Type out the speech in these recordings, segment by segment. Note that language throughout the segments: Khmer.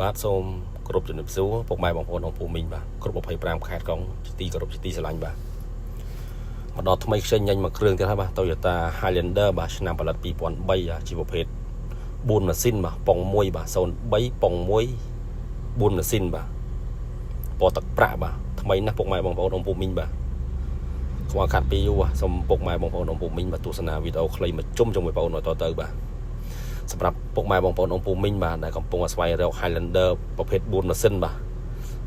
បាទសូមគោរពជំរាបសួរពុកម៉ែបងប្អូនអង្គភូមិមីងបាទគ្រប់25ខេត្តក្រុងជាទីគោរពជាទីស្រឡាញ់បាទមកដល់ថ្មីខ្ចីញញមួយគ្រឿងទៀតហើយបាទ Toyota Highlander បាទឆ្នាំផលិត2003បាទជាប្រភេទ4ម៉ាស៊ីនបាទប៉ុង1បាទ03ប៉ុង1 4ម៉ាស៊ីនបាទពណ៌ទឹកប្រាក់បាទថ្មីណាស់ពុកម៉ែបងប្អូនអង្គភូមិមីងបាទខ្វះខាត់ពីយូរបាទសូមពុកម៉ែបងប្អូនអង្គភូមិមីងបាទទស្សនាវីដេអូខ្លីមួយជុំជាមួយបងប្អូនតទៅបាទសម្រាប់ពុកម៉ែបងប្អូនអង្គភូមិមីងបាទដែលកំពុងស្វែងរក Highlander ប្រភេទ4ម៉ាស៊ីនបាទ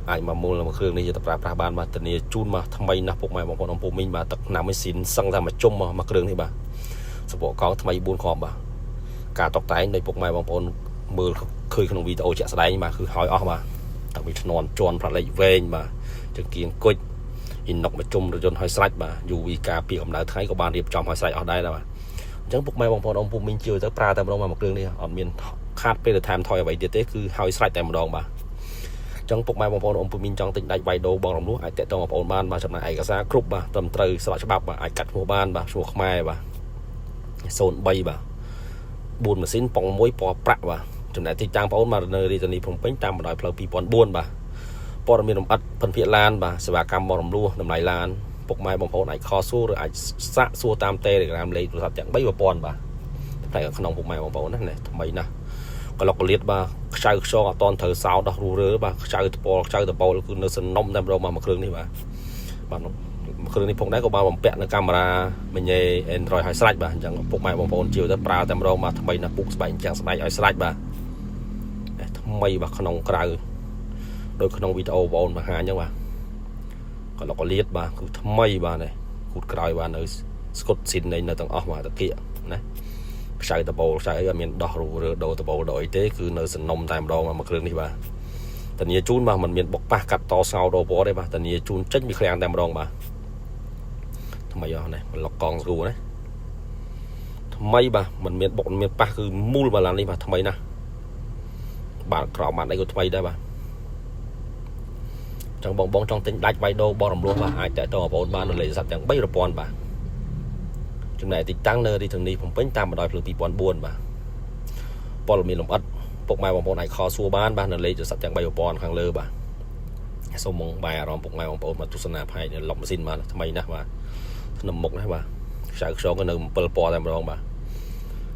អាចមកមូលមួយគ្រឿងនេះយកទៅប្រើប្រាស់បានបាទធានាជូនមកថ្មីណាស់ពុកម៉ែបងប្អូនអង្គភូមិមីងបាទទឹកឆ្នាំឯស៊ីនសឹងតែមួយជុំមកមួយគ្រឿងនេះបាទសបកកង់ថ្មី4គ្រាប់បាទការតុបតែងដោយពុកម៉ែបងប្អូនមើលឃើញក្នុងវីដេអូជាក់ស្ដែងបាទគឺហើយអស់បាទតាំងពីឈ្នន់ជន់ប្រលេចវែងបាទចង្គៀងគុជអ៊ីណុកមកជុំរថយន្តហើយស្រេចបាទ UV ការពារកម្ដៅថ្ងៃក៏បានរៀបចំឲ្យស្រេចអស់ដែរបាទអញ្ចឹងពុកម៉ែបងប្អូនអ៊ំពុកមីងជឿទៅប្រើតែម្ដងមកមួយគ្រឿងនេះអត់មានខាតពេលទៅថែមថយអ្វីទៀតទេគឺហើយស្រេចតែម្ដងបាទអញ្ចឹងពុកម៉ែបងប្អូនអ៊ំពុកមីងចង់ទិញដាច់វាយដូបងរំលោះអាចតាក់ទងបងប្អូនបានបាទចំណែកឯកសារគ្រប់បាទត្រឹមត្រូវស្របច្បាប់បាទអាចកាត់ឈ្មោះបានបាទឈ្មោះខ្មែរបាទ03បាទ4ម៉ាស៊ីនប៉ុង1ពណ៌ប្រាក់បាទចំណែកទីតាំងបងប្អូនបាទនៅរាជធានីភ្នំពេញតាមបណ្ដោយផ្លូវ2004បាទព័ត៌មានលម្អិតភិនភាគឡានបាទសេវាកម្មបរំលោះតម្លៃឡានពុកម៉ែបងប្អូនអាច call សួរឬអាចសាកសួរតាម Telegram លេខទូរស័ព្ទទាំង3ប្រព័ន្ធបាទផ្នែកក្នុងពុកម៉ែបងប្អូនណានេះថ្មីណាស់កលុកកលៀតបាទខ្ចៅខ្យងអត់តន់ត្រូវសោដោះរុះរើបាទខ្ចៅតពលខ្ចៅតបោលគឺនៅសំណុំតែម្ដងបាទមួយគ្រឿងនេះបាទបាទមួយគ្រឿងនេះផងដែរក៏បានបំពាក់នៅកាមេរ៉ាមញ៉េ Android ឲ្យស្រេចបាទអញ្ចឹងពុកម៉ែបងប្អូនជាវទៅប្រើតែម្ដងបាទថ្មីណាស់ពុកស្បែកអញ្ចឹងស្បែកឲ្យស្រេចបាទថ្មីបាទក្នុងក្រៅដូចក្នុងវីដេអូបងប្អូនបង្ហាញអញ្ចឹងបាទកលុកកលៀតបាទគឺថ្មីបាទនេះគូតក្រោយបាទនៅស្គុតស៊ីននៃនៅទាំងអស់បាទតាគៀកណាខ្ចៅដបូលខ្ចៅអីអត់មានដោះរុះរើដូរដបូលដូរអីទេគឺនៅសំណុំតែម្ដងមួយគ្រឿងនេះបាទធានាជូនបាទមិនមានបុកប៉ះកាត់តសោដូរពណ៌ទេបាទធានាជូនចេញពីឃ្លាំងតែម្ដងបាទថ្មីអស់នេះប្លុកកង់ស្រួលណាថ្មីបាទមិនមានបុកមិនមានប៉ះគឺមូលបាទឡាននេះបាទថ្មីណាស់បាទក្រោមបាទអីក៏ថ្មីដែរបាទចង់បងបងចង់ទិញដាច់វាយដូរបោះរំលោះបាទអាចតាក់ទងបងប្អូនបាននៅលេខទូរស័ព្ទទាំង3ប្រព័ន្ធបាទចំណែកទីតាំងនៅរាជធានីភ្នំពេញតាមបណ្ដោយផ្លូវ2004បាទព័ត៌មានលម្អិតពុកម៉ែបងប្អូនអាច call សួរបានបាទនៅលេខទូរស័ព្ទទាំង3ប្រព័ន្ធខាងលើបាទសូមមកបែរអារម្មណ៍ពុកម៉ែបងប្អូនមកទស្សនាផ្នែកឡុកម៉ាស៊ីនបាទថ្មីណាស់បាទធ្នឹមមុខណាបាទខ្ចៅខ្យងក៏នៅ7ពណ៌តែម្ដងបាទ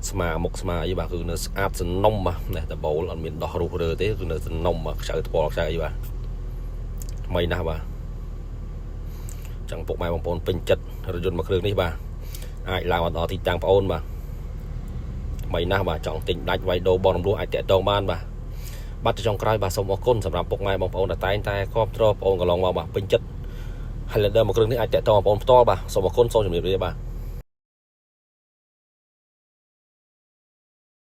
ស្មាមុខស្មាអីបាទគឺនៅស្អាតសំណុំបាទនេះដបូលអត់មានដោះរុះរើទេគឺនៅសំណុំបាទខ្ចៅថ្ពាល់ខ្ចៅអីបាទថ្មីណាស់បាទចឹងពុកម៉ែបងប្អូនពេញចិត្តរថយន្តមួយគ្រឿងនេះបាទអាចឡើងមកដល់ទីតាំងបងអូនបាទថ្មីណាស់បាទចង់ទិញដាច់វាយដូរបោះរំលោះអាចតាក់ទងបានបាទបាទចុងក្រោយបាទសូមអរគុណសម្រាប់ពុកម៉ែបងប្អូនដែលតែងតែគាំទ្របងប្អូនកន្លងមកបាទពេញចិត្ត Highlander មួយគ្រឿងនេះអាចតាក់ទងបងប្អូនផ្ទាល់បាទសូមអរគុណសូមជម្រាបលាបាទ។